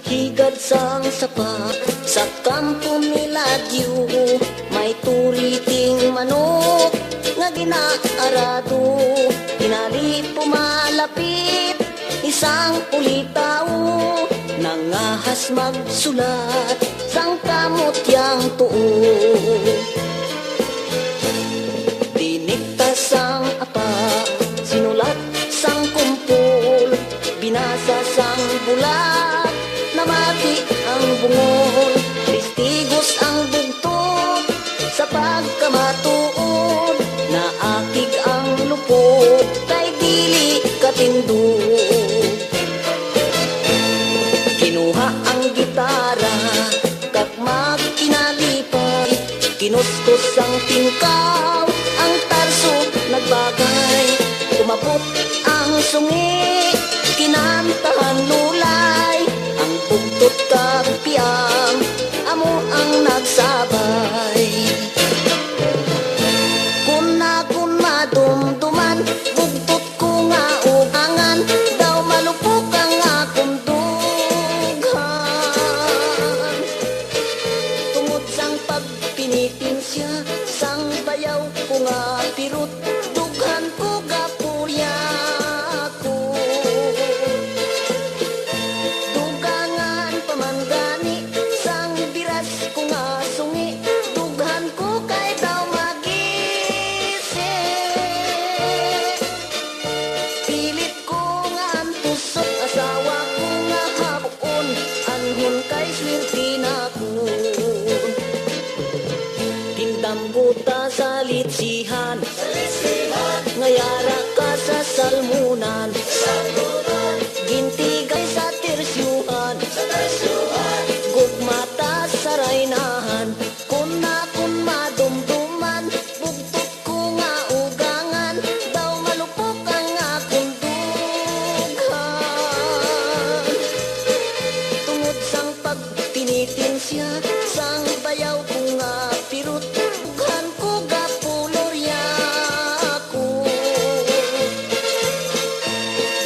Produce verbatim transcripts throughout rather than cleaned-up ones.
Higad sang sapa sa kampo ni Ladyo, may turiting manok nga ginaarado. Tinali pumalapit isang ulitaw, nangahas magsulat sang kamot yang tuo. Dinikta sang apa, sinulat sang kumpol, binasa sang bulag, namati ang bungol. Testigos ang bugtot sa pagkamatuod, naakig ang lupot kay dili katindog. Kinuha ang gitara kag magkinalipay, kinuskus ang tingkaw, ang tarso nagbagay. Umabot ang sungi, kinantahan lulay, ang bugtot kag piang amo ang nagsabay. Kun akon madumduman, bugtot ko nga ugangan, daw malupok ang akon dughan. Tungod sang pagpinitensya sang bayaw ko nga pirot, dughan ko gapurya ko. Dugangan pa man gani sang biras ko nga sungi, dughan ko kay daw magisi. Pilit ko nga antuson, asawa ko nga hapon, anhon kay swerte na ko. Tindamgo ta sa litsihan, nga yara ka sa salmunan, gintigay sa tersyuhan, gugma ta sa raynahan. Kun akon madumduman, bugtot ko nga ugangan, daw malupok ang akon dughan. Tungod sang pagtinitensya sang bayaw ko nga pirot, dughan ko gapulorya ko.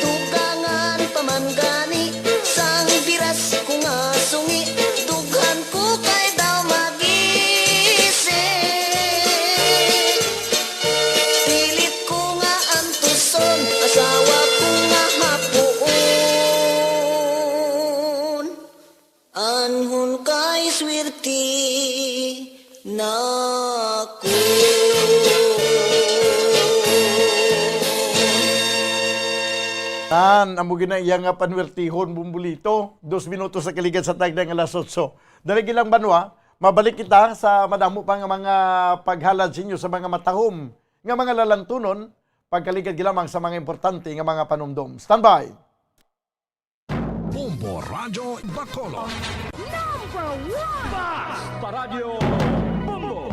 Dugangan pa man gani sang biras ko nga sungi, dughan ko kay daw magisi. Pilit ko nga antuson, asawa ko nga hapuon, anhon kay swerte nako. Tan, amo gina iya nga panwertihon, Bumbulito. Dos minutos sa kaligad sa tagna nga alas otso. Dali gilang banwa, mabalik kita sa madamo pa nga mga paghalad sa inyo sa mga matahom nga mga lalantunon, pagkaligad gilamang sa mga importante nga mga panumdom. Standby! Bombo Radyo Bacolod. Number one! Basta Radyo Bombo.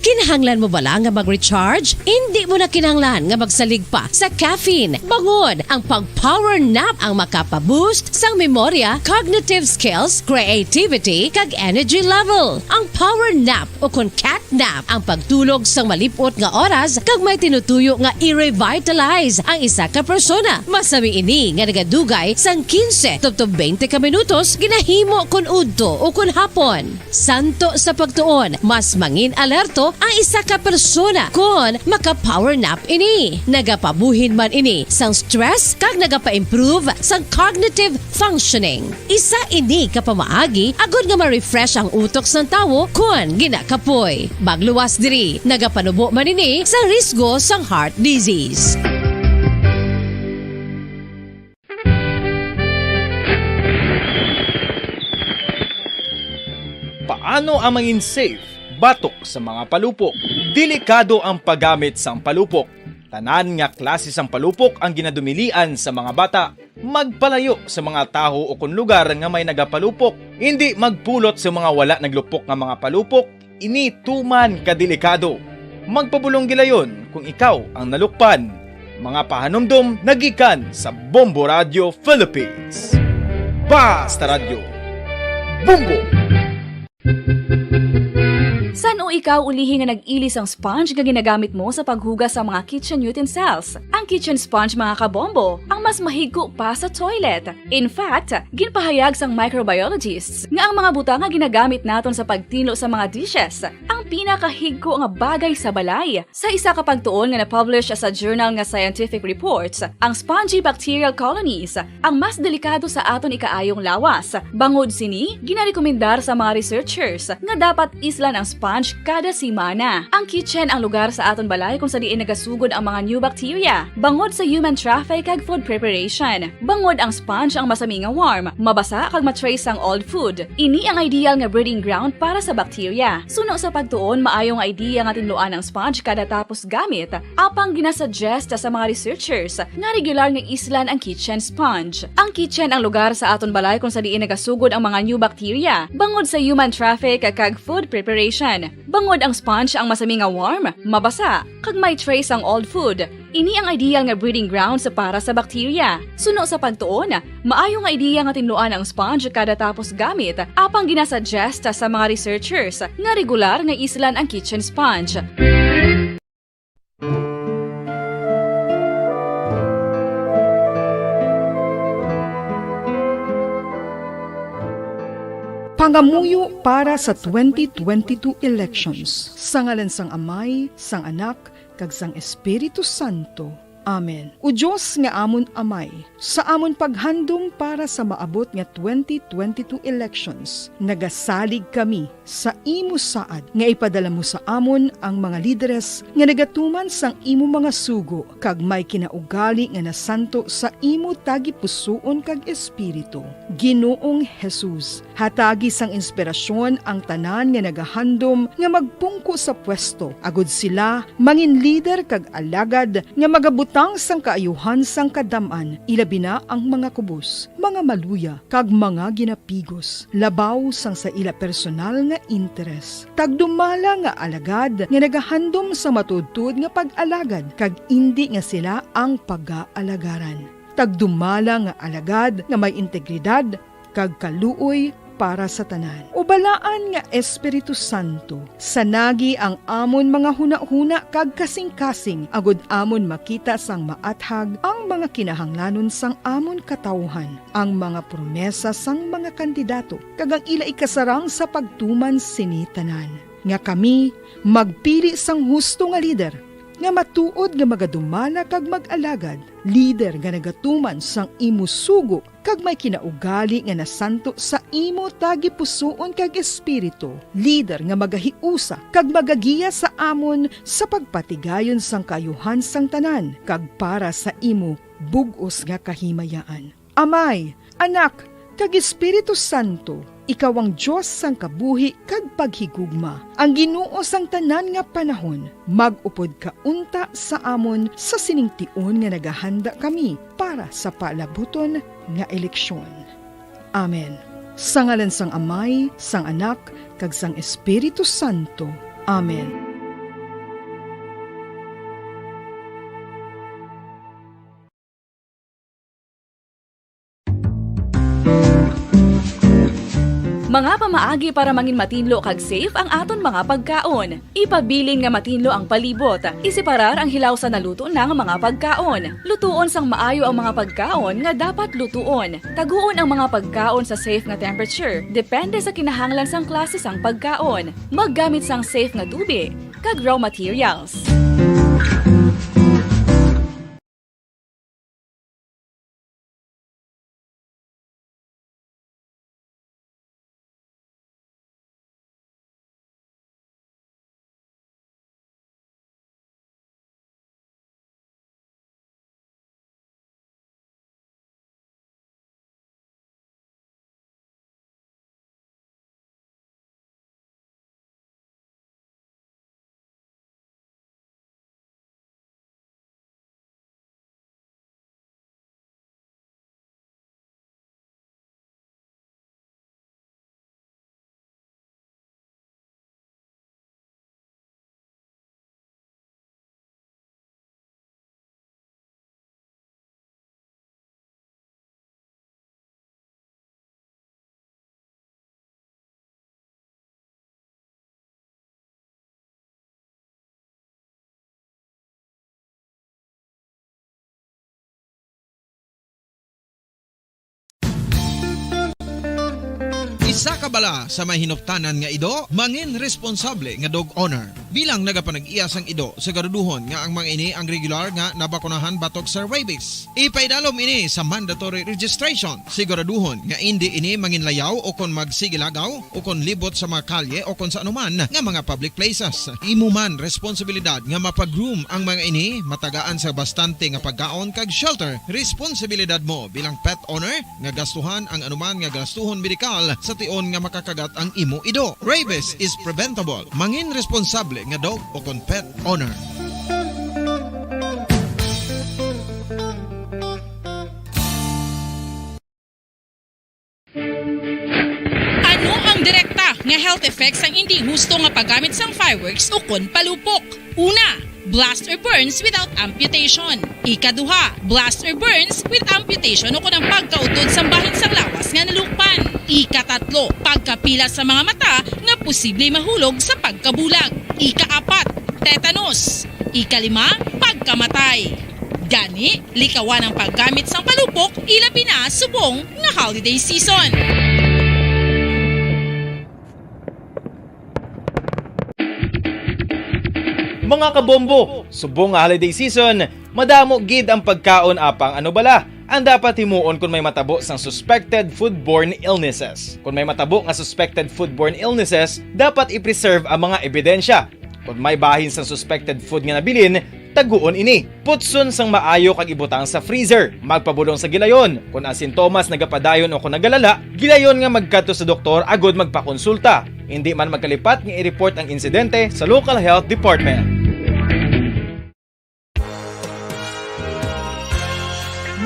Kinahanglan mo bala nga mag-recharge? Indi mo na kinahanglan nga magsalig pa sa caffeine. Bangod ang pag-power nap ang makapa-boost sang memorya, cognitive skills, creativity, kag energy level. Ang power nap o kon cat nap ang pagtulog sang malip-ot nga oras kag may tinutuyo nga i-revitalize ang isa ka persona. Masami ini nga nagadugay sang kinse tubtob twenty ka minutos ginahimo kon udto o kon hapon. Santo sa pagtuon, mas mangin-alerto ang isa ka persona kon maka-power nap ini. Nagapabuhin man ini sang stress kag nagapa-improve sang cognitive functioning. Isa ini ka pamaagi agod nga ma-refresh ang utok sang tawo kon ginakapoy. Magluwas diri, nagapanubo man ini sa risgo sang heart disease. Paano ang mangin safe batok sa mga palupok? Delikado ang paggamit sang palupok. Tanan nga klase sang palupok ang ginadumilian sa mga bata. Magpalayo sa mga tawo o kon lugar nga may nagapalupok. Indi magpulot sa mga wala naglupok nga mga palupok. Ini tuman ka delikado. Magpabulong gilayon kung ikaw ang nalukpan. Mga pahanumdom nagikan sa Bombo Radio Philippines. Basta Radyo, Bombo! Sa Ano ikaw ulihi nga nag-ili sang sponge nga ginagamit mo sa paghugas sa mga kitchen utensils? Ang kitchen sponge, mga kabombo, ang mas mahigko pa sa toilet. In fact, ginpahayag sang microbiologists nga ang mga butang nga ginagamit naton sa pagtinlo sa mga dishes ang pinakahigko nga bagay sa balay. Sa isa ka pagtuon nga na-publish sa journal nga Scientific Reports, ang spongy bacterial colonies ang mas delikado sa aton ikaayong lawas. Bangod sini, ginarekomendar sa mga researchers nga dapat islan ang sponge kada semana. Ang kitchen ang lugar sa aton balay kung sa diin nagasugod ang mga new bacteria bangod sa human traffic kag food preparation. Bangod ang sponge ang masami nga warm, mabasa kag ma-trace ang old food. Ini ang ideal nga breeding ground para sa bacteria. Suno sa pagtuon, maayo nga idea nga tinluan ang sponge kada tapos gamit, apang ginasuggest sa mga researchers nga regular nga islan ang kitchen sponge. Ang kitchen ang lugar sa aton balay kung sa diin nagasugod ang mga new bacteria bangod sa human traffic kag food preparation. Bangod ang sponge ang masami nga warm, mabasa, kag may trace ang old food. Ini ang ideal nga breeding grounds para sa bacteria. Suno sa pagtuon, maayo nga ideya nga tinluan ang sponge kada tapos gamit, apang ginasuggest sa mga researchers nga regular nga islan ang kitchen sponge. Pangamuyo para sa twenty twenty-two elections. Sa ngalan sang Amay, sang Anak, kag sang Espiritu Santo. Amen. O Dios nga amon Amay, sa amon paghandom para sa maabot nga twenty twenty-two elections, nagasalig kami sa imo saad nga ipadala mo sa amon ang mga lideres nga nagatuman sang imo mga sugo kag may kinaugali nga nasanto sa imo tagipusoon kag espiritu. Ginoong Jesus, hatagi sang inspirasyon ang tanan nga nagahandom nga magpungko sa pwesto, agod sila mangin lider kag alagad nga magabutang sang kaayuhan sang kadam-an, ilabi na ang mga kubos, mga maluya, kag mga ginapigos, labaw sang sa ila personal nga interes. Tagdumala nga alagad nga nagahandom sang matuodtuod nga pag-alagad, kag indi nga sila ang pagaalagaran. Tagdumala nga alagad nga may integridad kag kaluoy para sa tanan. O Balaan nga Espiritu Santo, sanagi ang amon mga hunahuna kag kasingkasing, agud amon makita sang maathag ang mga kinahanglanon sang amon katawuhan, ang mga promesa sang mga kandidato, kag ang ila ikasarang sa pagtuman sini tanan, nga kami magpili sang husto nga lider, nga matuod nga magadumala kag mag-alagad, lider nga nagatuman sang imo sugo kag may kinaugali nga nasanto sa imo tagipusoon kag espiritu, lider nga magahiusa kag magagiya sa amon sa pagpatigayon sang kaayuhan sang tanan kag para sa imo bug-os nga kahimayaan. Amay, Anak, kag Espiritu Santo, ikaw ang Dios sang kabuhi kag paghigugma, ang Ginoo sang tanan nga panahon. Mag-upod ka unta sa amon sa sining tion nga nagahanda kami para sa palabuton nga eleksyon. Amen. Sa ngalan sang Amay, sang Anak, kag sang Espiritu Santo. Amen. Mga pamaagi para mangin matinlo kag safe ang aton mga pagkaon. Ipabilin nga matinlo ang palibot. Iseparar ang hilaw sa naluto na nga mga pagkaon. Lutuon sang maayo ang mga pagkaon nga dapat lutuon. Taguon ang mga pagkaon sa safe nga temperature, depende sa kinahanglan sang klase sang pagkaon. Maggamit sang safe nga tubi kag raw materials. Sa kabala sa may hinuptanan nga ido, mangin responsable nga dog owner. Bilang nagapanag-iya sang ido, siguraduhon nga ang mga ini ang regular nga nabakunahan batok sa rabies. Ipaidalom ini sa mandatory registration. Siguraduhon nga indi ini manginlayaw o kon magsigilagaw o kon libot sa mga kalye o kon sa anuman nga mga public places. Imo man responsibilidad nga mapa-groom ang mga ini, matagaan sa bastante nga pagkaon kag shelter. Responsibilidad mo bilang pet owner nga gastuhan ang anuman nga gastuhon medikal sa tion nga makakagat ang imo ido. Rabies is preventable. Mangin responsable nga dog o kon pet owner. Ano ang direkta nga health effects sang indi husto nga paggamit sang fireworks ukon palupok? Una, blast or burns without amputation. Ikaduha, blast or burns with amputation ukon ang pagkautod sang bahin sang lawas nga nalukpan. Ikatatlo, pagkapila sa mga mata nga posible mahulog sa pagkabulag. Ikaapat, tetanus. Ikalima, pagkamatay. Gani, likawan ang paggamit sang palupok, ilabi na subong nga holiday season. Mga kabombo, subong nga holiday season, madamo gid ang pagkaon apang ano bala ang dapat himuon kon may matabo sang suspected foodborne illnesses. Kon may matabo nga suspected foodborne illnesses, dapat i-preserve ang mga ebidensya. Kon may bahin sang suspected food nga nabilin, taguon ini. Putson sang maayo kag ibutang sa freezer. Magpabulong sa gilayon. Kon ang sintomas nagapadayon o kon nagalala, gilayon nga magkadto sa doktor agud magpakonsulta. Indi man magkalipat nga i-report ang insidente sa local health department.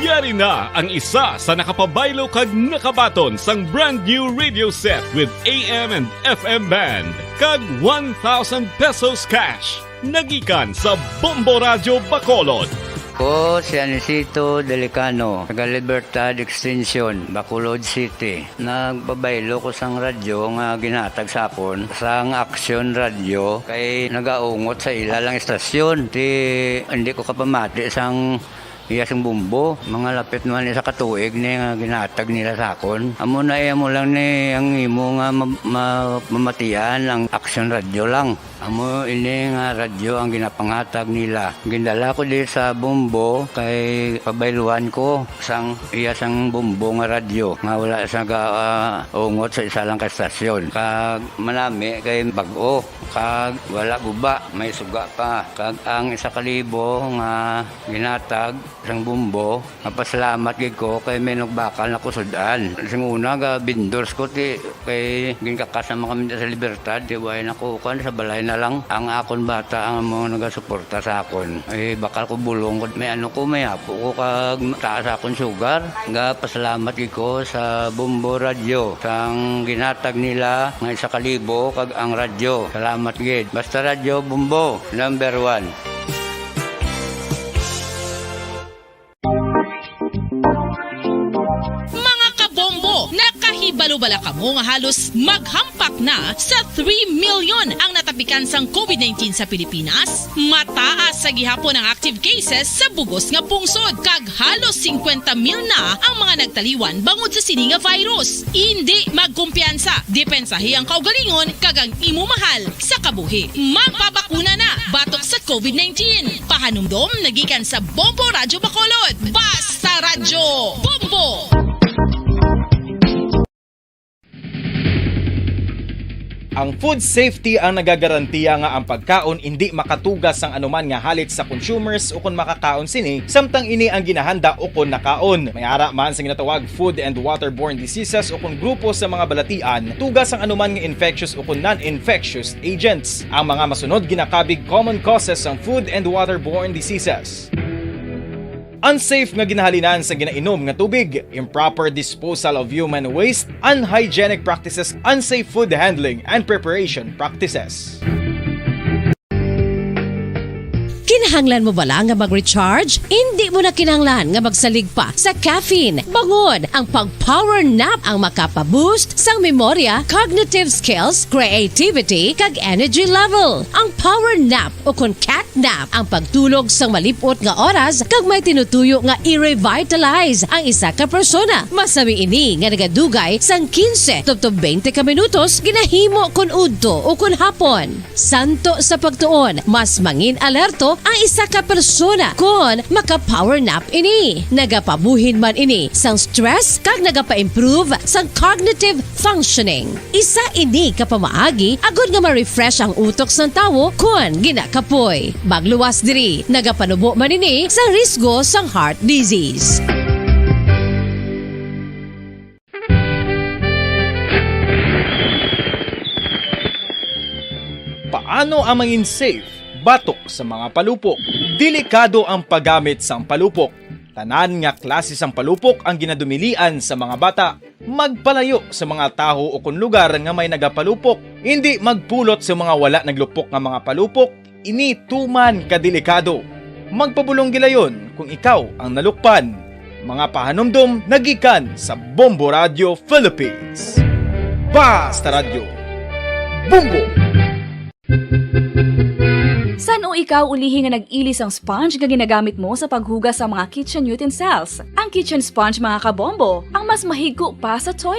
Yari na ang isa sa nakapabaylo kag nakabaton sang brand new radio set with A M and F M band kag one thousand pesos cash. Nagikan sa Bombo Radyo Bacolod. Ko si Anisito Delicano, taga Libertad Extension, Bacolod City. Nagpabaylo ko sang radyo nga ginhatag sa akon sang Action Radio kay nagaungot sa ila lang istasyon. Ti, hindi ko kapamati sang iya sing bumbo. Mga lapit naman isa ka tuig ni nga ginhatag nila sa akon. Amo na iya mo lang ni ang imo nga ma-, ma-, mamatian ang Action Radio lang. Amo ini nga radyo ang ginapanghatag nila. Gindala ko di sa Bombo kay pabayluan ko sang iya sang Bombo nga radyo nga wala sa ga, ah, ungot sa isa lang ka estasyon. Kag manami kay bag-o, kag wala guba, may suga pa. Kag ang isa ka libo nga ginatag sang Bombo, mapasalamat gid ko kay may nagbakal na ko sud-an. Sing una, ga vendors ko, ti, kay ginkakas naman kami sa Libertad, ti, way na ko, kuan, sa balay na lang. Ang akon bata ang amo nagasuporta sa akon. Ay, bakal ko bulong ko, may ano ko, may apo ko, kag taas akon sugar. Ga pasalamat gid ko sa Bombo Radyo, sang ginhatag nila nga isa ka libo, kag ang radyo. Salamat gid. Basta Radyo Bombo, number one. Mga kabombo, nakahibalo bala kamo nga halos maghampak na sa three million ang natapikan sang COVID nineteen sa Pilipinas? Mataas sa gihapon ang active cases sa bugos nga pungsod, kag halos singkwenta mil na ang mga nagtaliwan bangod sa sini nga virus. Indi magkumpiyansa, depensahi ang kaugalingon kag ang imo mahal sa kabuhi. Magpabakuna na batok sa COVID nineteen. Pahanumdom nagikan sa Bombo Radyo Bacolod. Basta Radyo Bombo! Ang food safety ang nagagarantiya nga ang pagkaon indi makatugas sang anuman nga halit sa consumers ukon makakaon sini, samtang ini ang ginahanda ukon nakaon. May ara man sa ginatawag food and waterborne diseases ukon grupo sa mga balatian, tugas ang anuman nga infectious ukon non-infectious agents. Ang mga masunod ginakabig common causes sang food and waterborne diseases. Unsafe nga ginahalinan sa ginainom nga tubig, improper disposal of human waste, unhygienic practices, unsafe food handling and preparation practices. Kinahanglan mo bala nga mag-recharge? Hindi mo na kinahanglan nga magsalig pa sa caffeine. Bangon! Ang pag-power nap ang makapa-boost sang memorya, cognitive skills, creativity, kag energy level. Ang power nap o kon cat nap ang pagtulog sang malip-ot nga oras kag may tinutuyo nga i-revitalize ang isa ka persona. Masami ini nga nagadugay sang quince tubtob twenty ka minutos ginahimo kon udto o kon hapon. Santo sa pagtuon, mas mangin alerto ang isa ka persona kon maka-power nap ini. Nagapabuhin man ini sang stress kag nagapa-improve sang cognitive functioning. Isa ini ka pamaagi agod nga ma-refresh ang utok sang tawo kon ginakapoy. Magluwas diri, nagapanubo man ini sa risgo sang heart disease. Paano ang mangin safe batok sa mga palupok? Delikado ang paggamit sang palupok. Tanan nga klase sang palupok ang ginadumilian sa mga bata. Magpalayo sa mga tawo o kon lugar nga may nagapalupok. Indi magpulot sa mga wala naglupok nga mga palupok. Ini tuman ka delikado. Magpabulong gilayon kung ikaw ang nalukpan. Mga pahanumdom nagikan sa Bombo Radio Philippines. Basta Radyo, Bombo! San-o ikaw ulihi nga nag-ili sang sponge nga ginagamit mo sa paghugas sa mga kitchen utensils? Ang kitchen sponge, mga kabombo, ang mas mahigko pa sa toilet